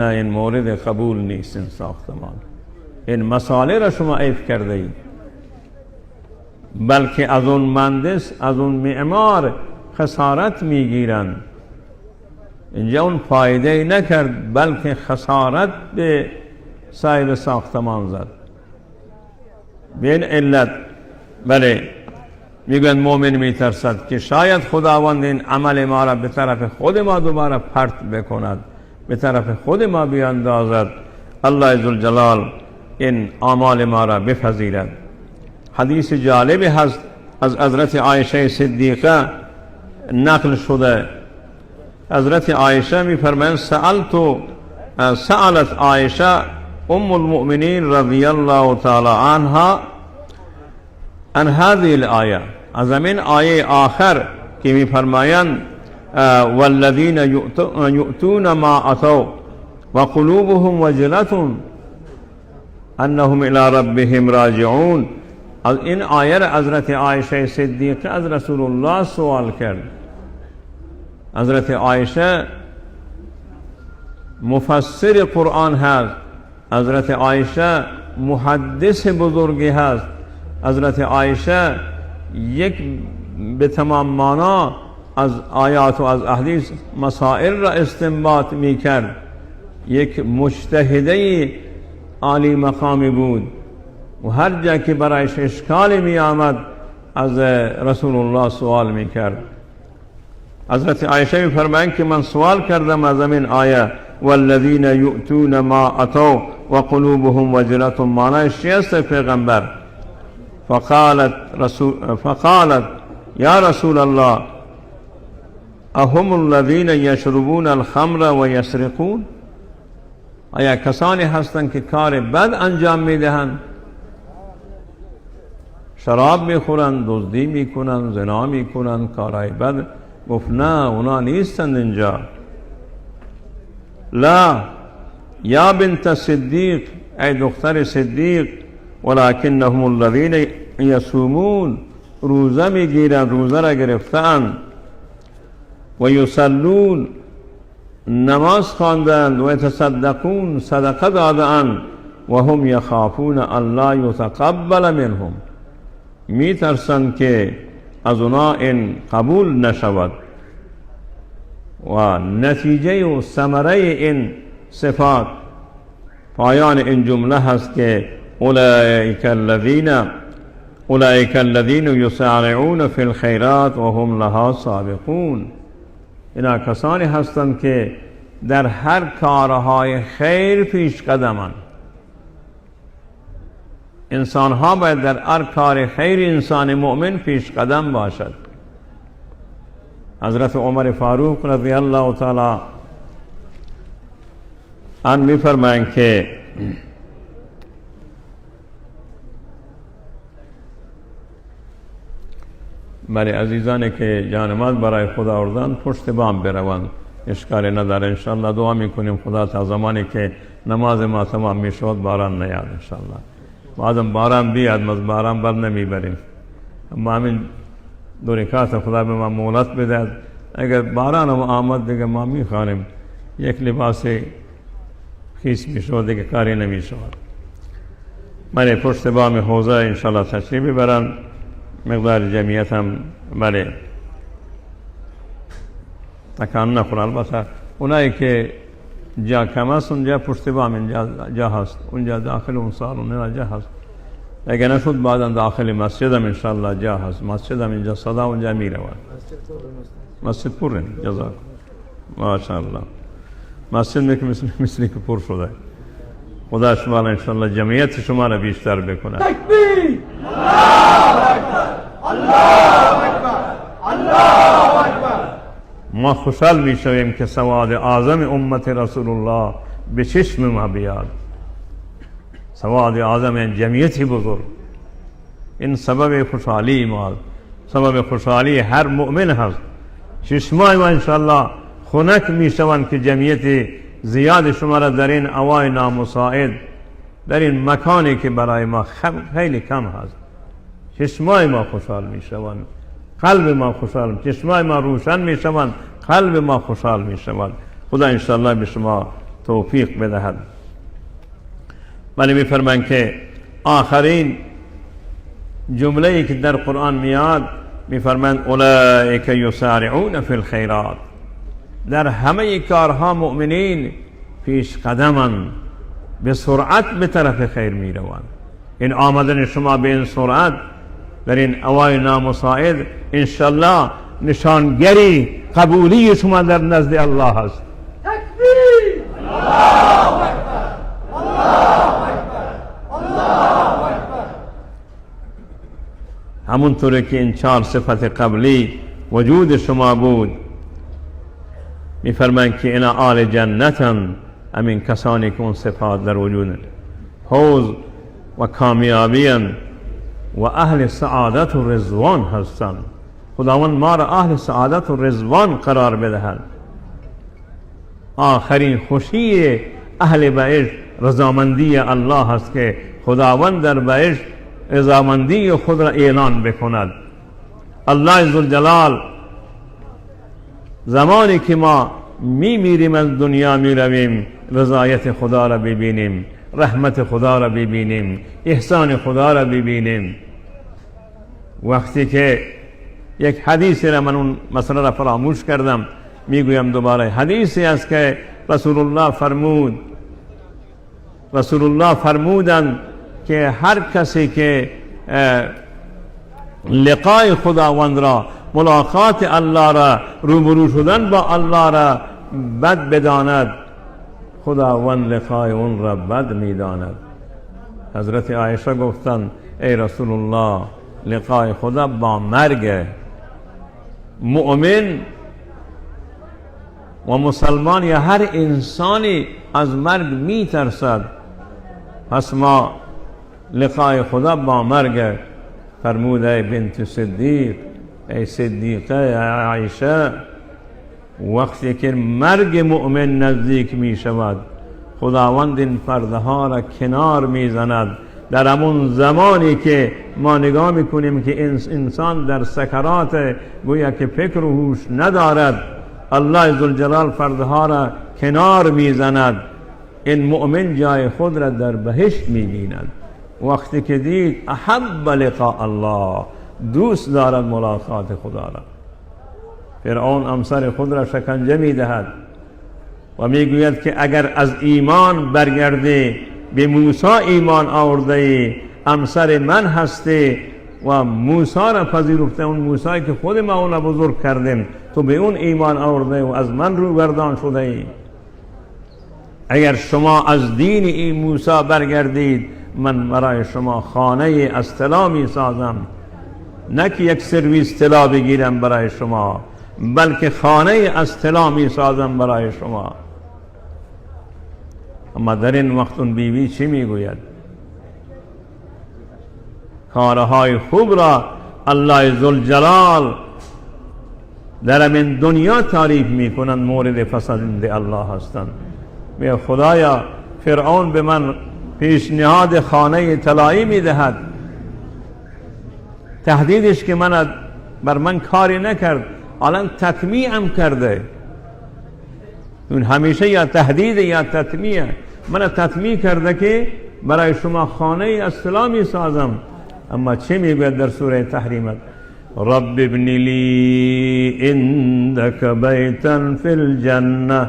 این مورد قبول نیست. این ساختمان، این مساله را شما عیب کرده اید، بلکه از اون مهندس، از اون معمار خسارت میگیرند. اینجا اون فایده نکرد، بلکه خسارت به صاحب ساختمان زد. به این علت بله میگن مؤمن میترسد که شاید خداوند این عمل ما را به طرف خود ما دوباره پرت بکند، به طرف خود ما بیاندازد. الله ذوالجلال این اعمال ما را بپذیرد. حدیث جالبی هست از حضرت عایشه صدیقه نقل شده. حضرت عایشه میفرمایند سألت عایشه ام المؤمنین رضی الله تعالی عنها عن هذه الآیه، از همین آیه آخر که میفرمایند والذین یؤتون ما اتوا وقلوبهم وجلة انهم الى ربهم راجعون. از این آیه را حضرت عایشه صدیقه از رسول الله سوال کرد. حضرت عایشه مفسر قرآن هست، حضرت عایشه محدث بزرگی هست، حضرت عایشه یک به تمام معنا از آیات و از احادیث مسائل را استنباط میکرد، یک مجتهده عالی مقامی بود و هر جا که برایش اشکالی می آمد از رسول الله سوال میکرد. حضرت عایشه میفرمایند که من سوال کردم از این آیه والذین یؤتون ما اتوا وقلوبهم وجلة، معنایش چی است پیغمبر؟ فقالت یا رسول الله اهم الذین یشربون الخمر و یسرقون، آیا کسانی هستند که کار بد انجام میدهند، شراب میخورند، دزدی میکنند، زنا میکنند، کارهای بد؟ گفت نه، اونا نیستند اینجا. لا یا بنت صدیق، ای دختر صدیق، ولکنهم الذین یصومون، روزه میگیرند، روزه را گرفتند، و یصلون، نماز خواندند، و یتصدقون، صدقه دادند، و هم یخافون ان لا یتقبل منهم، میترسند که از اونا این قبول نشود. و نتیجه و ثمره این صفات پایان این جمله هست که اولئک الذین یسارعون فی الخیرات و هم لها سابقون. اینا کسانی هستند که در هر کارهای خیر پیش قدمند. انسان ها باید در هر کار خیر انسان مؤمن پیش قدم باشد. حضرت عمر فاروق رضی الله تعالی عنه میفرمایند که بله عزیزانی که جانماز برای خدا آوردن پشت بام بروند، اشکال نداره انشالله. دعا میکنیم خدا تا زمانی که نماز ما تمام میشود باران نیاد انشالله. بعدم باران بیاد ما باران بر نمیبریم، اما همین دو رکعت خدا به ما مهلت بدهد. اگر باران هم آمد دیگه ما میخوانیم، یک لباس خیس میشود دیگه کاری نمیشود. بله پشت بام حوزه انشالله تشریف ببرند، مقدار جمعیت هم بله تکان نخور. البته اونایی که جا کم است اونجا پشت بام اینجا جا هست، اونجا داخل اون سالن جا هست. اگر نشد بعدا داخل مسجد هم انشالله جا هست، مسجد هم اینجا صدا اونجا می رود. مسجد پره جزاک ماشاءالله، مسجد می که مثل که پر شده. خدا شما را انشالله جمعیت شما را بیشتر بکنه. تکبیر! الله اکبر، الله اکبر، الله اکبر. ما خوشحال میشویم که سواد اعظم امت رسول الله به چشم ما بیاد. سواد اعظم جمعیت بزرگ، این سبب خوشحالی ما، سبب خوشحالی هر مؤمن هست. چشمای ما انشالله خنک میشوند که جمعیت زیاد شما را در این هوای نامساعد، در این مکانی که برای ما خیلی کم هست، چشمای ما خوشحال میشوند، قلب ما خوشحال، چشمای ما روشن میشوند، قلب ما خوشحال میشوند. خدا انشالله به شما توفیق بدهد. ولی میفرمایند که آخرین جمله ای که در قرآن میاد، میفرمایند اولئک یسارعون فی الخیرات. در همه کارها مؤمنین پیش قدمن، به سرعت به طرف خیر میروند. این آمدن شما به این سرعت در این اوای نامساعد، انشالله نشانگری قبولی شما در نزد الله است. تکبیر! الله اکبر، الله اکبر، الله اکبر. همونطوری که این 4 صفت قبلی وجود شما بود، میفرمایند که اینا آل جنتن، همین کسانی که اون صفات در وجود حوض و کامیابی و اهل سعادت و رضوان هستند. خداوند ما را اهل سعادت و رضوان قرار بدهد. آخرین خوشی اهل بهشت رضامندی الله است که خداوند در بهشت رضامندی خود را اعلان بکند. الله ذوالجلال زمانی که ما میمیریم از دنیا میرویم، رضایت خدا را ببینیم، رحمت خدا را ببینیم، احسان خدا را ببینیم. وقتی که یک حدیثی را من اون مسئله را فراموش کردم، میگویم دوباره. حدیثی است که رسول الله فرمود، رسول الله فرمودند که هر کسی که لقای خداوند را، ملاقات الله را، روبرو شدن با الله را بد بداند، خداوند لقای اون را بد میداند. حضرت عایشه گفتند ای رسول الله، لقای خدا با مرگ مؤمن و مسلمان یا هر انسانی از مرگ میترسد، پس ما لقای خدا با مرگ. فرمود ای بنت صدیق، ای صدیقه، ای عایشه، وقتی که مرگ مؤمن نزدیک می شود، خداوند این پرده ها را کنار می زند. در همون زمانی که ما نگاه می کنیم که انسان در سکرات گویا که فکر و هوش ندارد، الله ذوالجلال پرده ها را کنار می زند. این مؤمن جای خود را در بهشت می بیند. وقتی که دید احب لقاء الله، دوست دارد ملاقات خدا را. فرعون همسر خود را شکنجه می دهد و می گوید که اگر از ایمان برگردی، به موسی ایمان آورده ای، همسر من هستی و موسی را پذیرفته، اون موسی که خود ما اون را بزرگ کردیم، تو به اون ایمان آورده و از من رو گردان شده ای. اگر شما از دین این موسی برگردید، من برای شما خانه از طلا می سازم، نه که یک سرویس طلا بگیرم برای شما، بلکه خانه از طلا می سازم برای شما. اما در این وقت اون بیوی چی میگوید؟ کارهای خوب را الله ذوالجلال در این دنیا تعریف میکنند، مورد پسند الله هستند. میگه خدایا، فرعون به من پیشنهاد خانه طلایی میدهد، تهدیدش که من بر من کاری نکرد، الان تطمیعم کرده. اون همیشه یا تهدید یا تطمیع، من تطمیع کرده که برای شما خانه از طلا میسازم. اما چه میگوید در سوره تحریمت؟ رب ابن لی عندک بیتا فی الجنه.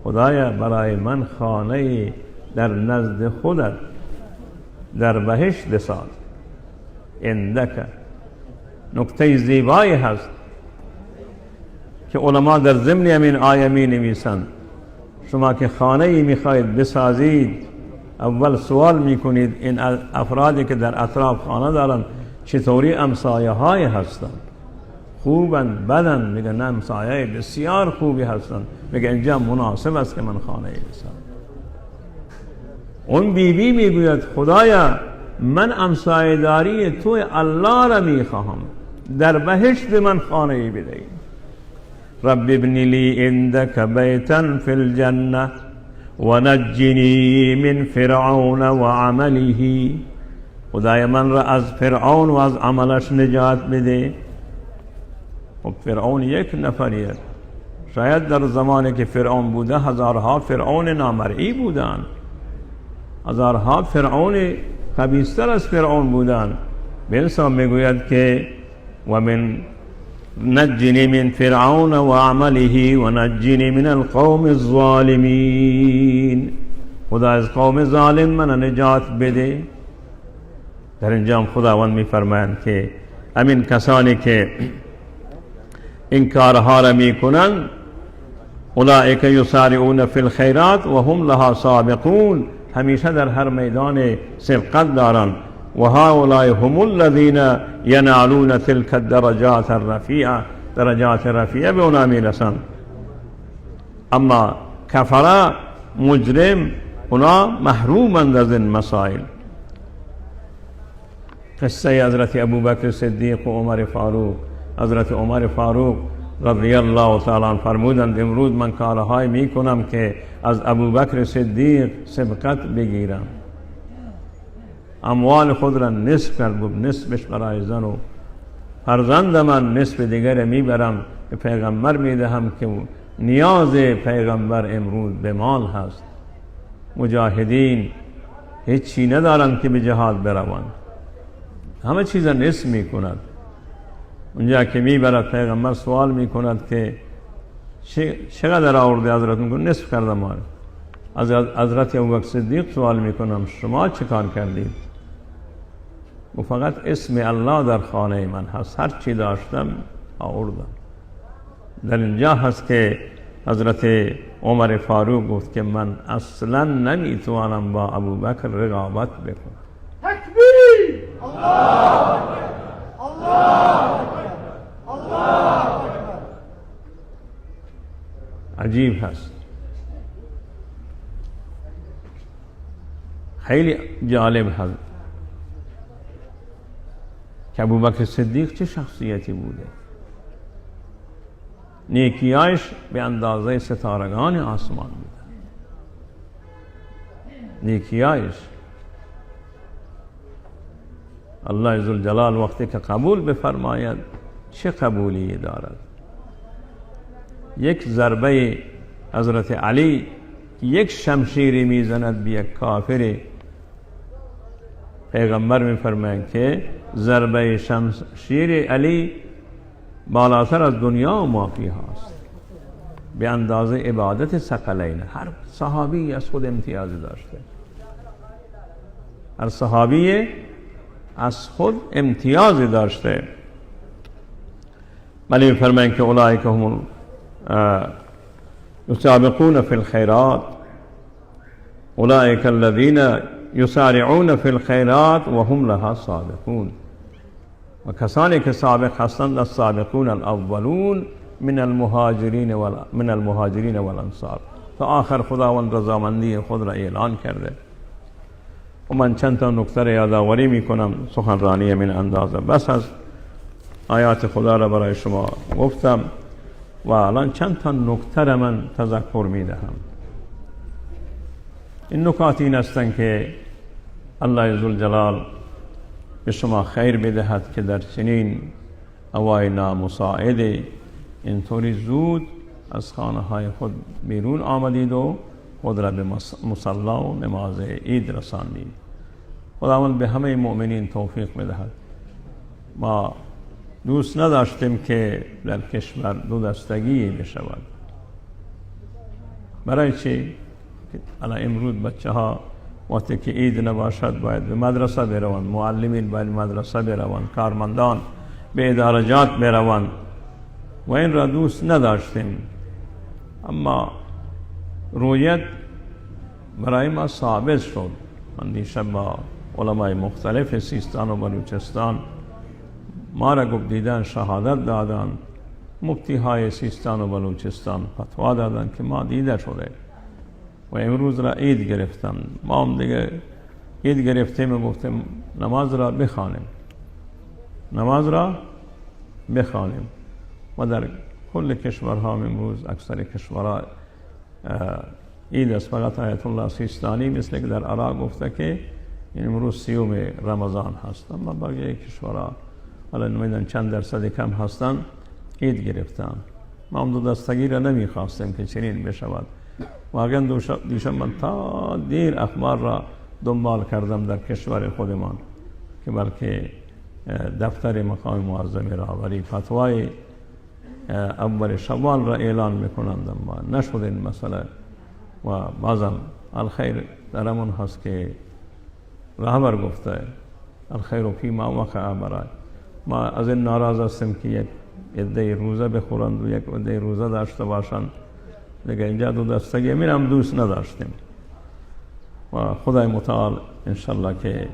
خدایا برای من خانه در نزد خودت در بهشت بساز. عندک نکته زیبایی هست که علما در ضمن همین آیه می نویسند. شما که خانه ای میخواهید بسازید، اول سوال میکنید این افرادی که در اطراف خانه دارن چطوری همسایه های هستند، خوبن بدن؟ میگن نه، همسایه بسیار خوبی هستند. میگه اینجا مناسب است که من خانه ای بسازم. اون بیبی میگوید خدایا من همسایه داری توی الله را میخواهم، در بهشت من خانه ای بدهی. رب ابن لی عندک بیتا فی الجنه ونجنی من فرعون و عمله. خدای من را از فرعون و از عملش نجات بده. خب فرعون یک نفریه، شاید در زمانی که فرعون بوده هزارها فرعون نامرئی بودند، هزارها فرعون خبیث‌تر از فرعون بودند. به انسان میگوید که و من نجنی من فرعون و عمله و نجنی من القوم الظالمین. خدا از قوم ظالم من نجات بده. در اینجا هم خداوند میفرمایند که همین کسانی که این کارها را میکنند، اولئک یسارعون فی الخیرات و هم لها سابقون، همیشه در هر میدان سبقت دارند. و هؤلاء هم الذین ینالون تلک الدرجات الرفیعه، درجات رفیعه به اونا میرسند. اما کفره مجرم اونا محرومند از این مسائل. قصه حضرت ابوبکر صدیق و عمر فاروق. حضرت عمر فاروق رضی الله تعالی عنه فرمودند امروز من کارهای میکنم که از ابوبکر صدیق سبقت بگیرم. اموال خود را نصف کرد، گفت نصفش برای زن و فرزند من، نصف دیگر میبرم به پیغمبر میدهم که نیاز پیغمبر امروز به مال هست. مجاهدین هیچی ندارند که به جهاد بروند، همه چیز نصف میکند. اونجا که میبرد پیغمبر سوال میکند که چقدر آورده؟ حضرت میگه نصف کردم مال. از حضرت ابوبکر صدیق سوال میکنم شما چه کار کردید؟ و فقط اسم الله در خانه من هست، هر چی داشتم آوردم. در اینجا هست که حضرت عمر فاروق گفت که من اصلا نمیتوانم با ابوبکر رقابت بکنم. تکبیر! الله اکبر! الله اکبر! الله اکبر! عجیب هست، خیلی جالب هست که ابوبکر صدیق چه شخصیتی بوده. نیکیایش به اندازه ستارگان آسمان بوده. نیکیایش الله ذوالجلال وقتی که قبول بفرماید چه قبولی دارد. یک ضربه حضرت علی یک شمشیری میزند به یک کافر، پیغمبر میفرمایند که ضربه شمشیر علی بالاتر از دنیا و ما فیها است، به اندازه عبادت ثقلین. هر صحابی از خود امتیاز داشته، هر صحابی از خود امتیاز داشته. ولی میفرمایند که اولئک هم یسابقون فی الخیرات، اولئک الذین یسارعون فی الخیرات و هم لها سابقون. و کسانی که سابق هستند السابقون الاولون من المهاجرین من المهاجرین والانصار. تا آخر خداوند رضامندی خود را اعلان کرده. و من چند تا نکته را یادآوری میکنم، سخنرانی من اندازه بس است. آیات خدا را برای شما گفتم و الان چند تا نکته را من تذکر میدهم. این نکات این هستند که الله ذوالجلال به شما خیر بدهد که در چنین هوای نامساعد اینطوری زود از خانه های خود بیرون آمدید و خود را به مصلی و نماز عید رساندید. خداوند به همه مؤمنین توفیق بدهد. ما دوست نداشتیم که در کشور دو دستگی بشود. برای چی؟ الان امروز بچه ها وقتی که عید نباشد باید به مدرسه بروند، معلمین باید مدرسه بروند، کارمندان به ادارجات بروند و این را دوست نداشتیم. اما رویت برای ما ثابت شد. من دیشب با علمای مختلف سیستان و بلوچستان ما را گفت دیدن، شهادت دادن، مفتی های سیستان و بلوچستان فتوا دادن که ما دیده شده و امروز را عید گرفتم. ما هم دیگه عید گرفتیم و گفتیم نماز را بخوانیم، نماز را بخوانیم. و در کل کشورها امروز اکثر کشورها عید است. فقط آیت الله سیستانی مثل که در عراق گفته که امروز 30 رمضان هست، اما بقیه کشورها حالا نمیدونم چند درصد کم هستن عید گرفتن. ما هم دو دستگی را نمیخواستیم که چنین بشود. واقعا دیشب من تا دیر اخبار را دنبال کردم در کشور خودمان که بلکه دفتر مقام معظم رهبری فتوای اول شوال را اعلان میکنند، اما نشد این مسئله. و بازم الخیر در همون هست که رهبر گفته الخیر فی ما وقع. برای ما از این ناراض هستیم که یک عده روزه بخورند و یک عده روزه داشته باشند. دیگه اینجا دو دستگی من هم دوست نداشتیم. و خدای متعال انشالله که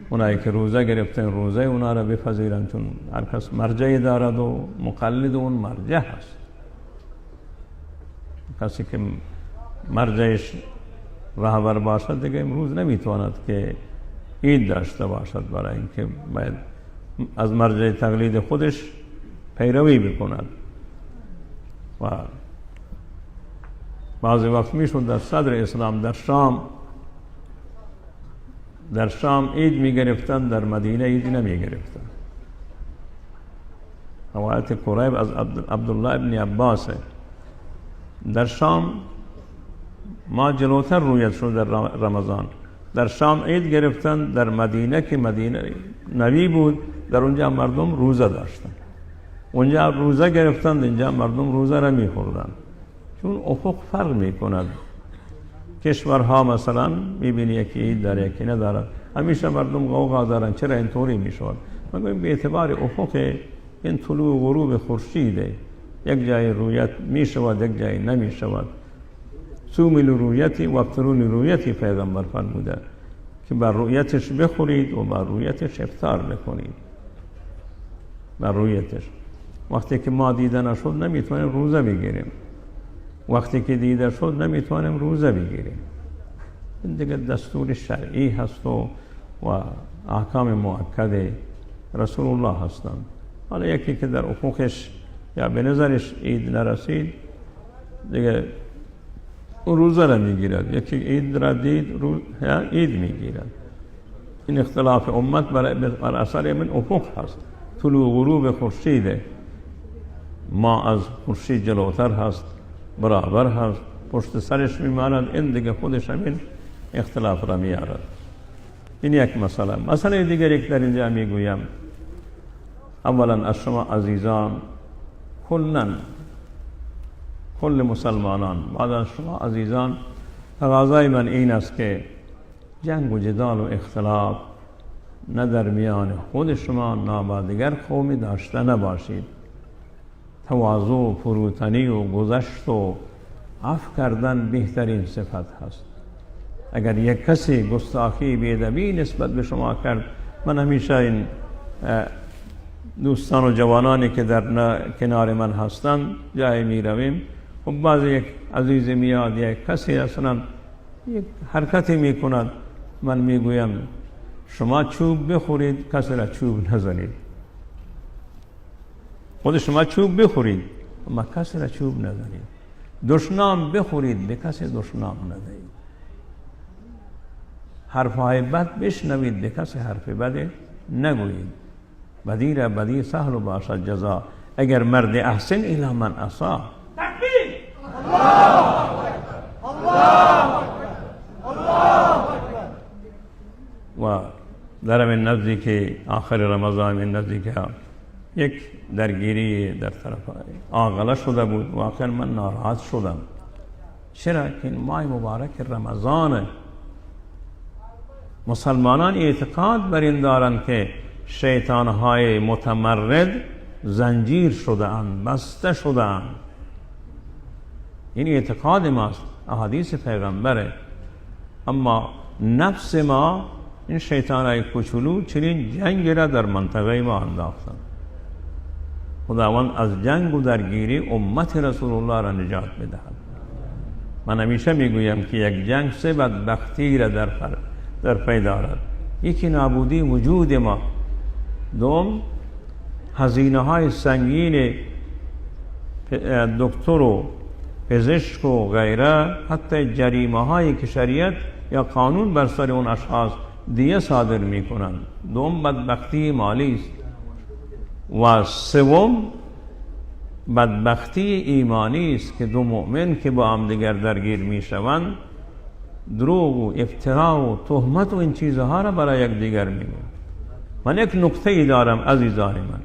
اونایی که روزه گرفتن روزه اونا را بپذیرند، چون هر کس مرجعی دارد و مقلد اون مرجع هست. کسی که مرجعش رهبر باشد دیگه امروز نمیتواند که عید داشته باشد، برای اینکه باید از مرجع تقلید خودش پیروی بکند. و بعضی وقت میشد در صدر اسلام در شام عید میگرفتن، در مدینه عید نمیگرفتن. روایت قریب از عبدالله ابن عباس، در شام ما جلوتر رویت شد در رمضان، در شام عید گرفتن، در مدینه که مدینه نبی بود در اونجا مردم روزه داشتن، اونجا روزه گرفتن، اینجا مردم روزه را میخوردن. چون افق فرق میکند. کشورها مثلا میبینی یکی عید داره یکی ندارد، همیشه مردم غوغا دارن چرا اینطوری میشود. ما گوییم به اعتبار افق این طلوع و غروب خورشیده، یک جای رویت میشود یک جای نمیشود. صوم لرویتی و افطروا لرویتی پیغمبر فرموده که بر رویتش بخورید و بر رویتش افطار بکنید. بر رویتش وقتی که ما دیده نشد نمیتونیم روزه بگیریم، وقتی که دیده شد نمیتونیم روزه بگیریم. این دیگه دستور شرعی هست و احکام مؤکد رسول الله هستند. حالا یکی که در افقش یا به نظرش عید نرسید دیگه اون روزه را میگیرد، یکی عید را دید عید میگیرد. این اختلاف امت بر اثر من افق هست، طلوع غروب خورشیده. ما از خورشید جلوتر هست، برابر هست، پشت سرش میماند، این دیگه خودش همین اختلاف را میارد. این یک مسئله. مسئله دیگر یک در اینجا میگویم، اولا از شما عزیزان کلن کل مسلمانان، بعد از شما عزیزان تقاضای من این است که جنگ و جدال و اختلاف نه در میان خود شما نه با دیگر قومی داشته نباشید. تواضع و فروتنی و گذشت و عفو کردن بهترین صفت هست. اگر یک کسی گستاخی بی‌ادبی نسبت به شما کرد، من همیشه این دوستان و جوانانی که در کنار من هستند جای می رویم، خب بعضی یک عزیز میاد یک کسی اصلا یک حرکتی می کند، من میگویم شما چوب بخورید کسی را چوب نزنید. خود شما چوب بخورید اما کسی را چوب نزنید. دشنام بخورید به کسی دشنام ندهید. حرفهای بد بشنوید به کسی حرف بد نگویید. بدی را بدی سهل و باشد جزا، اگر مرد احسن الی من اسا. تکبیر! الله اکبر، الله اکبر، الله اکبر. و در این نزدیک آخر رمضان این نزدیک یک درگیری در طرف آغله شده بود. واقعا من ناراحت شدم. چرا که این ماه مبارک رمضان، مسلمانان اعتقاد بر این دارند که شیطانهای متمرد زنجیر شده اند، بسته شده اند. این اعتقاد ماست، احادیث پیغمبره. اما نفس ما، این شیطانهای کوچولو چنین جنگ را در منطقه ما انداختند. خداوند از جنگ و درگیری امت رسول الله را نجات بدهد. من همیشه میگویم که یک جنگ سه بدبختی را در پی دارد. یکی نابودی وجود ما، دوم هزینه های سنگین دکتر و پزشک و غیره، حتی جریمه هایی که شریعت یا قانون بر سر اون اشخاص دیه صادر میکنند. دوم بدبختی مالی است. و سوم بدبختی ایمانی است که دو مؤمن که با هم دیگر درگیر میشوند دروغ و افترا و تهمت و این چیزها را برای یکدیگر میگویند. من یک نکته ای دارم عزیزان من،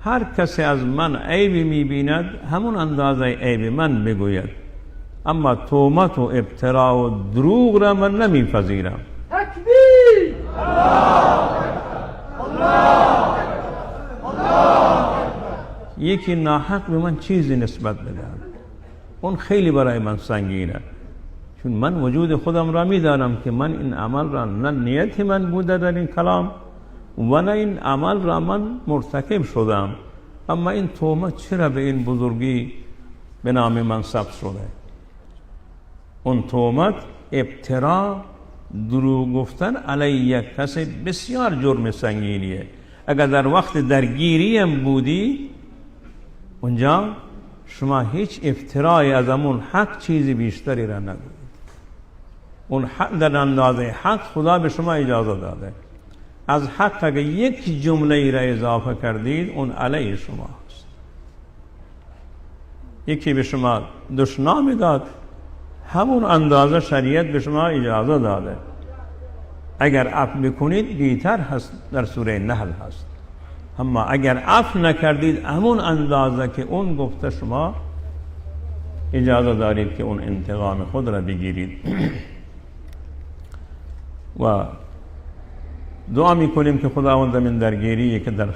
هر کسی از من عیبی میبیند همون اندازه عیب من بگوید، اما تهمت و افترا و دروغ را من نمیپذیرم. تکبیر! الله الله الله. یکی ناحق به من چیزی نسبت بدهد، اون خیلی برای من سنگینه، چون من وجود خودم را میدانم که من این عمل را نه نیت من بوده در این کلام و نه این عمل را من مرتکب شدم، اما این تهمت چرا به این بزرگی به نام من ثبت شده؟ اون تهمت، ابترا، دروغ گفتن علیه یک کسی بسیار جرم سنگینیه. اگر در وقت درگیریم بودی اونجا شما هیچ افترایی از امون حق چیزی بیشتری را نگویید. اون حق در اندازه حق خدا به شما اجازه داده. از حق اگر یک جمله ای را اضافه کردید اون علیه شما است. یکی به شما دشنام داد، همون اندازه شریعت به شما اجازه داده. اگر عفو بکنید بیتر هست، در سوره نحل هست. اما اگر عفو نکردید همون اندازه که اون گفته شما اجازه دارید که اون انتقام خود را بگیرید. و دعا میکنیم که خداوند من درگیری که در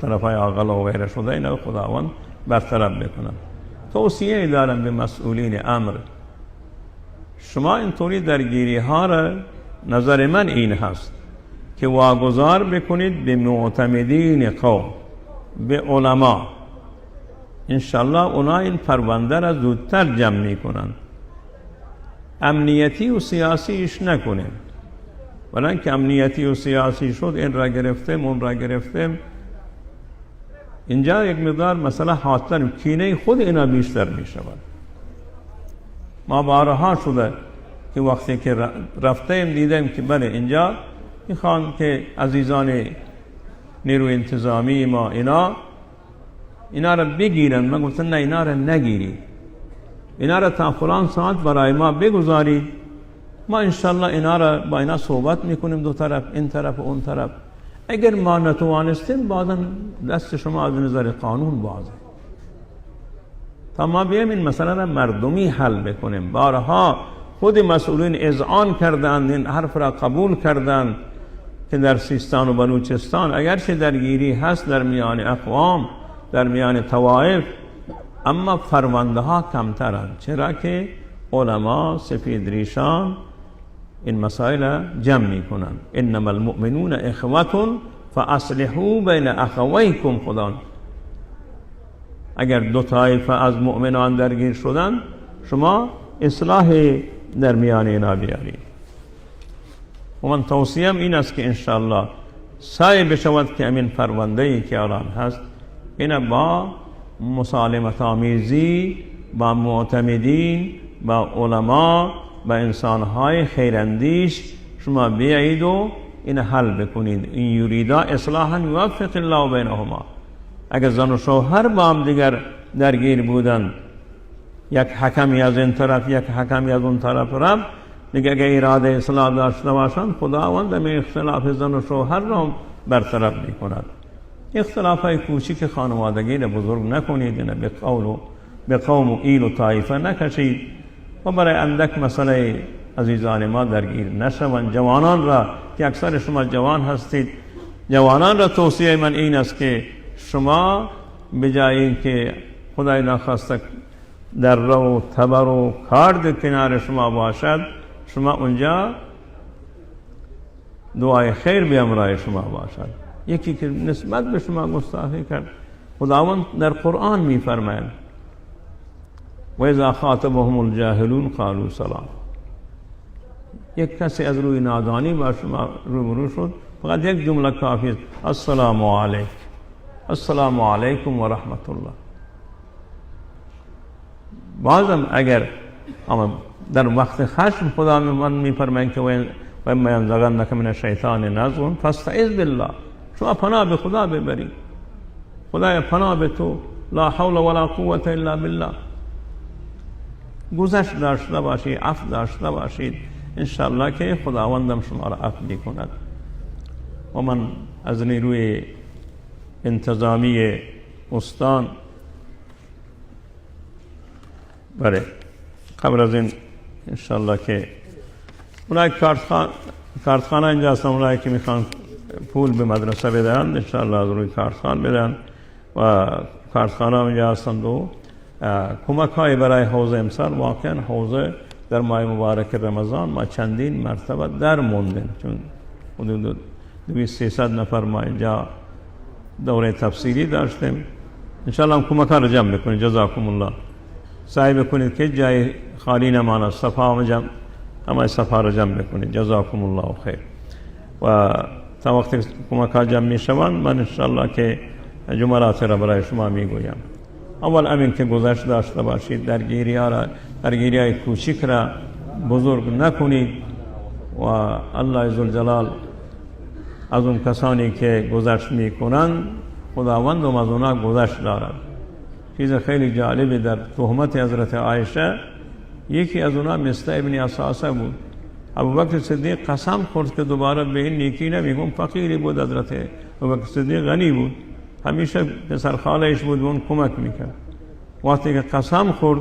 طرفای آقل و غیره شده اینا خداوند برطرف بکنه. توصیه دارم به مسئولین امر، شما اینطوری درگیری ها را، نظر من این هست که واگذار بکنید به معتمدین قوم، به علما. انشالله اونا این پرونده را زودتر جمع میکنن. امنیتی و سیاسیش نکنیم، ولی که امنیتی و سیاسی شد این را گرفتیم اون را گرفتیم، اینجا یک مقدار مسئله حادتر، کینه خود اینا بیشتر می شود. ما بارها شده که وقتی که رفتیم دیدیم که بله اینجا میخوان که عزیزان نیروی انتظامی ما اینا را بگیرن. من گفتم نه، اینا را نگیرید، اینا را تا فلان ساعت برای ما بگذارید، ما انشالله اینا را با اینا صحبت میکنیم، دو طرف، این طرف و اون طرف. اگر ما نتوانستیم بعدا دست شما از نظر قانون بازه، تا ما بیایم این مسئله را مردمی حل بکنیم. بارها خود مسئولین اذعان کردند، این حرف را قبول کردند که در سیستان و بلوچستان اگرچه درگیری هست در میان اقوام، در میان طوایف، اما پرونده ها کمترند، چرا که علما سفید ریشان این مسائل جمع میکنند. انما المؤمنون اخوة فاصلحوا بین اخویکم. خدا اگر دو طایفه از مؤمنان درگیر شدن، شما اصلاح در میان اینا بیارید. و من توصیم این است که انشاءالله سعی بشود که همین پرونده‌ای که الان هست اینا با مسالمت آمیزی، با معتمدین، با علما، با انسانهای خیراندیش شما بیایید و این حل بکنید. این یریدا اصلاحا یوفق الله بینهما. اگر زن و شوهر با هم دیگر درگیر بودن، یک حکمی از این طرف یک حکمی از اون طرف رفت، دیگه اگر اراده اصلاح داشته باشند خداوند همین اختلاف زن و شوهر را برطرف میکند. اختلاف های کوچیک خانوادگی را بزرگ نکنید، نه به قول و به قوم و ایل و طایفه نکشید و برای اندک مسئله عزیزان ما درگیر نشوند. جوانان را که اکثر شما جوان هستید، جوانان را توصیه من این است که شما به جای اینکه خدای ناخواسته در رو و تبر و کارد کنار شما باشد، شما اونجا دعای خیر به امرای شما باشد. یکی که نسبت به شما گستاخی کرد، خداوند در قرآن میفرماید و اذا خاطبهم الجاهلون قالوا سلام. یک کسی از روی نادانی با شما روبرو شد، فقط یک جمله کافی است: السلام علیک، السلام علیکم و رحمت الله. بازم اگر اما در وقت خشم خدا من میفرماید که و اما ینزغنک من الشیطان نزغ فاستعذ بالله، شما پناه به خدا ببرید، خدای پناه به تو. لا حول ولا قوة الا بالله. گذشت داشته باشید، عفو داشته باشید، انشالله که خداوندم شما را عفو میکند. و من از نیروی انتظامی استان بله قبل از این انشالله که اونایی کارتخانه اینجا هستن، اونایی که میخوان پول به مدرسه بدن انشالله از روی کارتخان بدن و کارتخانه اینجا هستند و کمک های برای حوزه امسال واقعا حوزه در ماه مبارک رمضان ما چندین مرتبه در موندیم، چون حدود 200-300 نفر ما اینجا دوره تفسیری داشتیم. انشالله هم کمک ها رو جمع بکنید، جزاکم الله. سعی بکنید که جای خالی نماند، صفا هم جمع، همه صفا رو جمع بکنید، جزاکم الله خیر. و تا وقتی کمک ها جمع می شوند من انشالله که جملات را برای شما می گویم. اول امین که گذشت داشته باشید، درگیری های کوچک را بزرگ نکنید و الله ذوالجلال از اون کسانی که گذشت میکنند خداوند هم از اونا گذشت دارد. چیز خیلی جالبی در تهمت حضرت عایشه، یکی از اونا مثل ابن اساسه بود. ابوبکر صدیق قسم خورد که دوباره به این نیکی نمیگم، فقیری بود حضرت ابوبکر صدیق، غنی بود، همیشه پسر خالش بود و اون کمک میکرد. وقتی که قسم خورد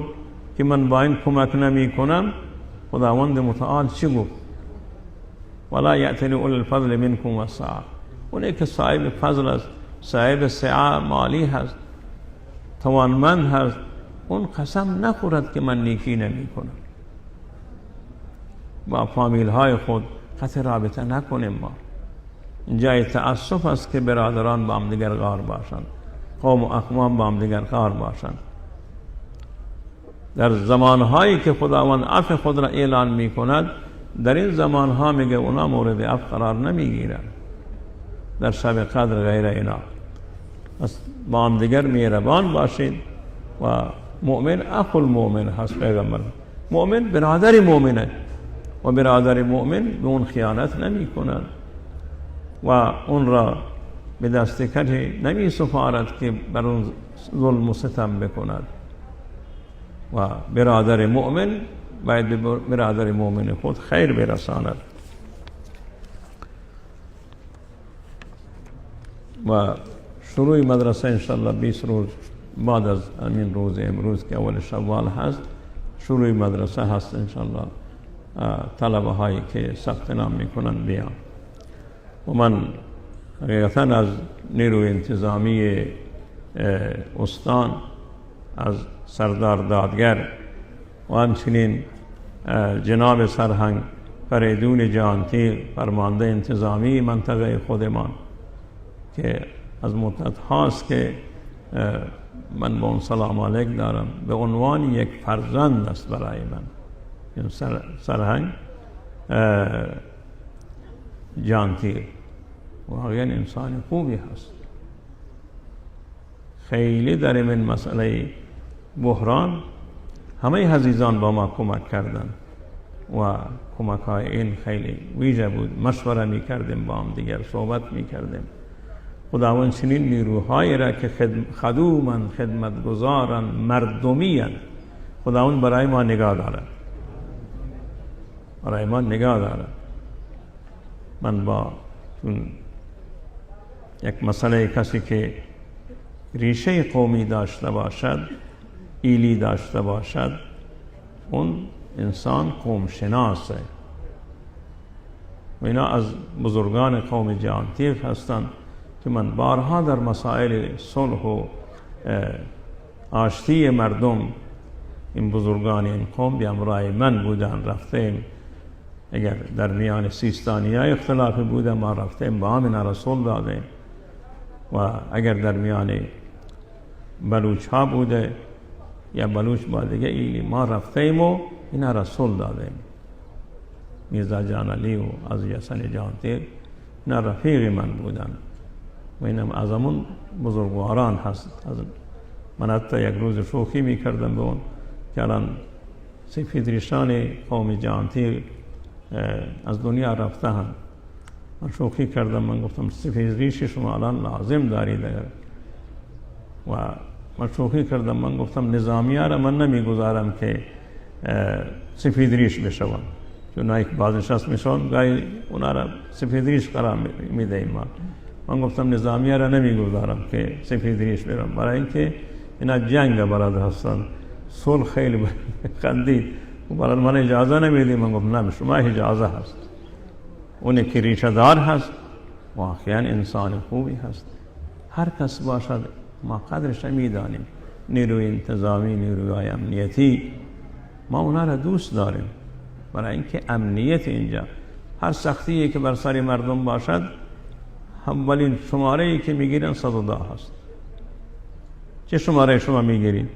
که من با این کمک نمی کنم، خداوند متعال چی گفت؟ ولا یأتل اولی الفضل منکم والسعة. اونی که صاحب فضل است، صاحب سعه مالی هست، توانمند هست، اون قسم نخورد که من نیکی نمی کنم. با فامیل های خود قطع رابطه نکنیم. ما جای تأسف است که برادران با هم دیگر غار باشند، قوم و اقوام با هم دیگر غار باشند. در زمانهایی که خداوند عفو خود را اعلان می کند، در این زمانها میگه اونا مورد عفو قرار نمیگیرند، در شب قدر غیر اینا. پس با هم دیگر مهربان باشید و مؤمن اخو المؤمن هست. پیغمبر مؤمن برادر مؤمنه و برادر مؤمن به اون خیانت نمی کند و اون را به دست کسی نمی سپارد که بر اون ظلم و ستم بکند. و برادر مؤمن باید به برادر مؤمن خود خیر برساند. و شروع مدرسه انشالله 20 روز بعد از همین روز امروز که اول شوال هست شروع مدرسه هست انشالله. طلبه هایی که ثبت نام میکنن بیان. و من حقیقتا از نیروی انتظامی استان، از سردار دادگر و همچنین جناب سرهنگ فریدون جانتی فرمانده انتظامی منطقه خودمان که از مدت هاست که من با اون سلام علیک دارم، به عنوان یک فرزند است برای من این سرهنگ جانتی، واقعا انسان خوبی هست. خیلی در این مسئله بحران همه عزیزان با ما کمک کردن و کمک های این خیلی ویژه بود. مشوره می کردیم با هم دیگر، صحبت می کردیم. خداوند چنین نیروهایی را که خدومن، خدمتگزارن، مردمی، خداوند برای ما نگاه دارد، برای ما نگاه دارد. من با یک مسئله کسی که ریشه قومی داشته باشد، ایلی داشته باشد، اون انسان قوم شناسه و اینا از بزرگان قوم جهانتیغ هستند که من بارها در مسائل صلح و آشتی مردم این بزرگان این قوم به همراه من بودن، رفتیم. اگر در میان سیستانی های اختلاف بوده ما رفتیم با هم اینا را صلح دادیم، و اگر در میان بلوچ ها بوده یا بلوچ با دیگه ایلی ما رفتیم و اینا را صلح دادیم. میرزا جان علی و از حسن جانتیغ اینا رفیق من بودن و اینم از همون بزرگواران هست. من حتی یک روز شوخی میکردم به اون که الان سفید ریشان قوم جانتیغ از دنیا رفته هم. من شوخی کردم، من گفتم سفید ریش شما الان لازم دارید و من شوخی کردم، من گفتم نظامی را من نمیگذارم که سفید ریش بشوند، چون که بازنشست میشوند گاهی اونا را سفید ریش قرار میدهیم. من گفتم نظامی را نمیگذارم که سفید ریش برم، برای اینکه اینا جنگ بلد هستند، صلح خیلی خندید برای من اجازه نمیدی. من گفتم نه، شما اجازه هست. اونی که ریشه دار هست واقعا انسان خوبی هست، هر کس باشد ما قدرش میدانیم. نیروی انتظامی، نیروی امنیتی، ما اونا را دوست داریم، برای اینکه امنیت اینجا هر سختی که بر سر مردم باشد اولین شماره ای که میگیرن 110 هست. چه شماره شما میگیرید؟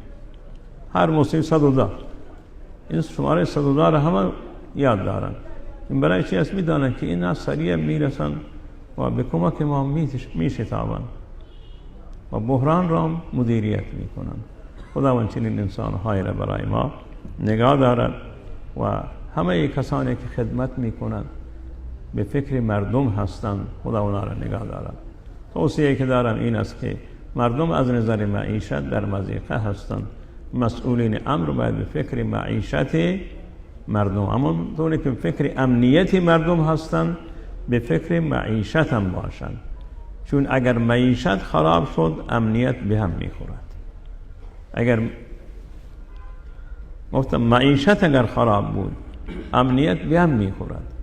هر مصیبت 110. این شماره 110 را همه یاد دارن. این برای چی است؟ میدانند که اینا سریع میرسن و به کمک ما میشتابند و بحران را مدیریت میکنند. خداوند چنین انسانهایی را برای ما نگاه دارد و همه کسانی که خدمت میکنند به فکر مردم هستند، خدا اونا را نگاه دارد. توصیه که دارم این است که مردم از نظر معیشت در مضیقه هستند، مسئولین امر باید به فکر معیشت مردم، همانطوری که به فکر امنیت مردم هستند به فکر معیشت هم باشند، چون اگر معیشت خراب شد امنیت به هم میخورد. اگر گفتم معیشت اگر خراب بود امنیت به هم میخورد.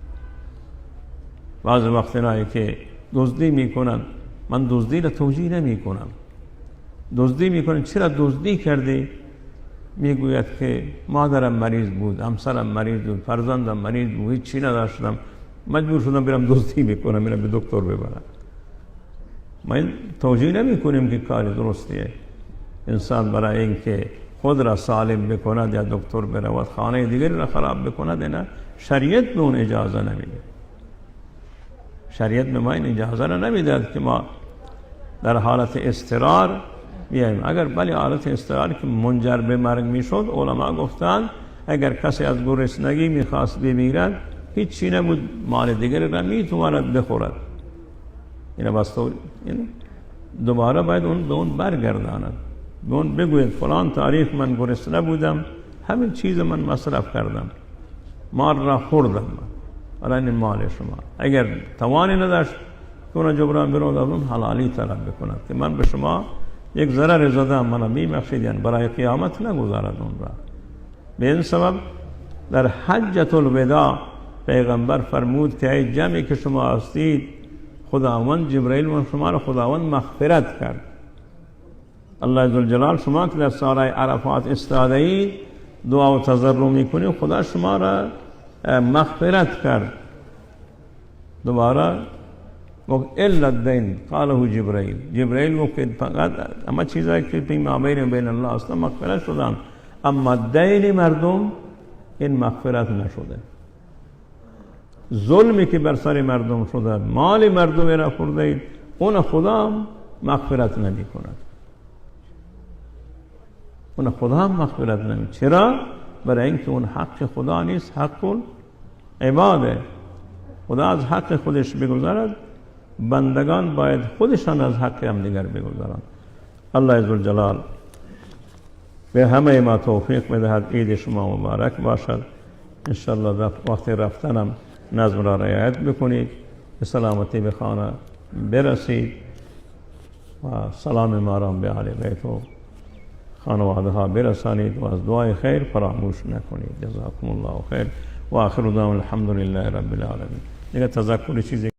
بعض وقتایی که دزدی میکنن، من دزدی را توجیه نمیکنم، دزدی میکنن، چرا دزدی کردی؟ میگوید که مادرم مریض بود، همسرم مریض بود، فرزندم مریض بود، هیچی نداشتم، مجبور شدم برم دزدی بکنم، میرم به دکتر ببرم. ما این توجیه نمی کنیم که کار درستیه. انسان برای اینکه خود را سالم بکند یا دکتر برود خانه دیگری را خراب بکند، نه، شریعت به اون اجازه نمیده. شریعت به ما این اجازه را نمیدهد که ما در حالت اضطرار بیاییم. اگر بلی حالت اضطرار که منجر به مرگ میشد، علما گفتند اگر کسی از گرسنگی میخواست بمیرد هیچی نبود، مال دیگری را میتواند بخورد، اینه بس تو دوباره باید اون به اون برگرداند، به اون بگوید فلان تاریخ من گرسنه بودم، همین چیز من مصرف کردم، مال را خوردم، برای این مال شما. اگر توانی نداشت که اون جبران برود، از اون حلالی طلب بکند که من به شما یک ضرر زدم، منو میبخشید، یعنی برای قیامت نگذارد اون را. به این سبب در حجة الوداع پیغمبر فرمود که ای جمعی که شما هستید، خداوند جبرئیل و شما را خداوند مغفرت کرد. الله ذوالجلال شما که در سارای عرفات استاده اید دعا و تضرع میکنید، خدا شما را مغفرت کرد. دوباره گفت الا الدین قاله جبرئیل. جبرئیل گفت که فقط اما چیزایی که بین ما بین الله است مغفرت شدن، اما دین مردم این مغفرت نشده. ظلمی که بر سر مردم شده، مال مردم را خورده اید، اون خدا مغفرت نمی کند. اون خدا هم مغفرت نمی. چرا؟ برای اینکه اون حق خدا نیست، حق عباده. خدا از حق خودش بگذارد، بندگان باید خودشان از حق هم دیگر بگذارند. الله ذوالجلال به همه ما توفیق بدهد. عید شما مبارک باشد. انشالله وقت رفتنم نظم را رعایت بکنید، به سلامتی به خانه برسید و سلام ما را به اهل بیت و خانواده ها برسانید و از دعای خیر فراموش نکنید. جزاکم الله خیر و آخر دعوانا الحمد لله رب العالمین. دیگه تذکر چیزی